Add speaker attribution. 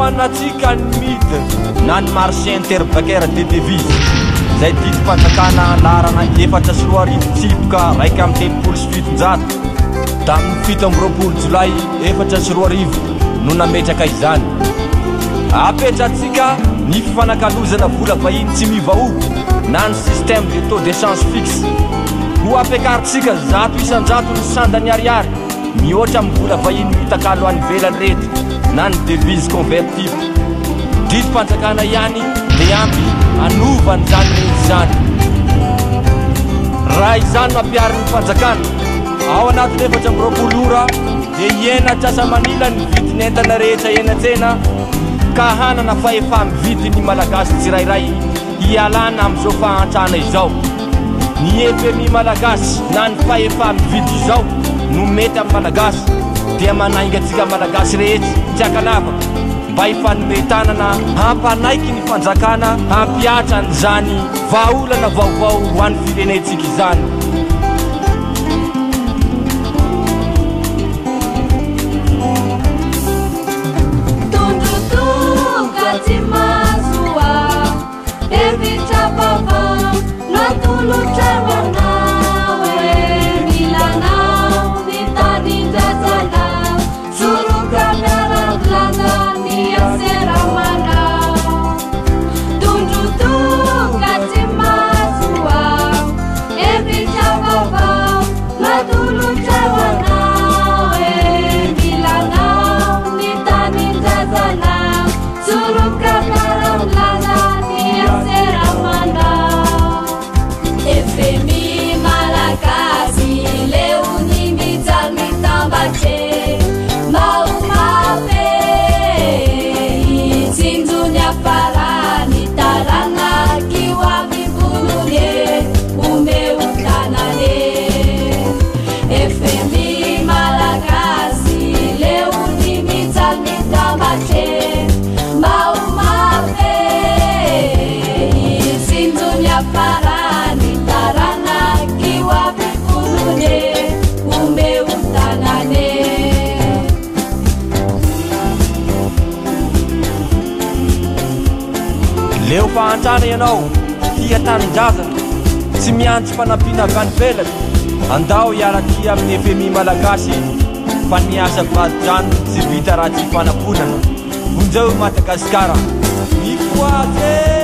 Speaker 1: Foanantsika ny MID na ny Marché Interbancaire des Devises, izay didim-panjakana laharana 2004 tsipika 731 tamin'ny 27 jolay 2004 no nametraka izany. Apetrantsika ny fifanakalozana vola vahiny tsy miovaova na ny système de taux d'échange fixe. Ho ampiakarintsika 100% ny sandan'ny ariary mihoatra amin'ny vola vahiny mitakalo any ivelany rehetra na ny devise convertible. Didim-panjakana ihany dia ampy hanova an'izany rehetra izany. Raha izany no ampiharin'ny fanjakana, ao anatin'ny 24 ora dia hihena antsasa-manila ny vidin'entana rehetra eny an-tsena ka hanana fahefa-mividy ny Malagasy tsirairay hialana amin'izao fahantrana izao. Ny fmi Malagasy na ny fahefa-mividy izao no mety amin'ny Malagasy dia manainga antsika Malagasy rehetra tsy ankanavaka mba hifanome tanana hampanaiky ny fanjakana hampihatra an'izany vahaolana vaovao ho an'ny firenentsika izany.
Speaker 2: Tondrotoka tsy mahazoa hevitra vaovao no atolotra ho anao e. Mila anao ny tanindrazana, soroka miara-milaza ny aseramanao. Tondrotoka tsy mahazoa hevitra vaovao no atolotra ho anao e. Mila anao ny tanindrazana, soroka miara-milaza ny aseramanao. FMI Malagasy, leony mijaly mitambatre, maomafe, tsinjo ny afarany, taranaky ho avy vonone, omeo tanane. FMI Malagasy, leony mijaly mitambatre, maomafe, tsinjo ny afarany, taranaky ho avy vonone, omeo tanane.
Speaker 1: Leo fahantrana ianao, tia tanindrazana, tsy miantso fanampiana avy any ivelany. Andao hiara-dia amin'ny FMI Malagasy fa ny asa vadi-drano tsy vita raha tsy fanamponana. Vonjeo i Madagasikara. Mifohaza e!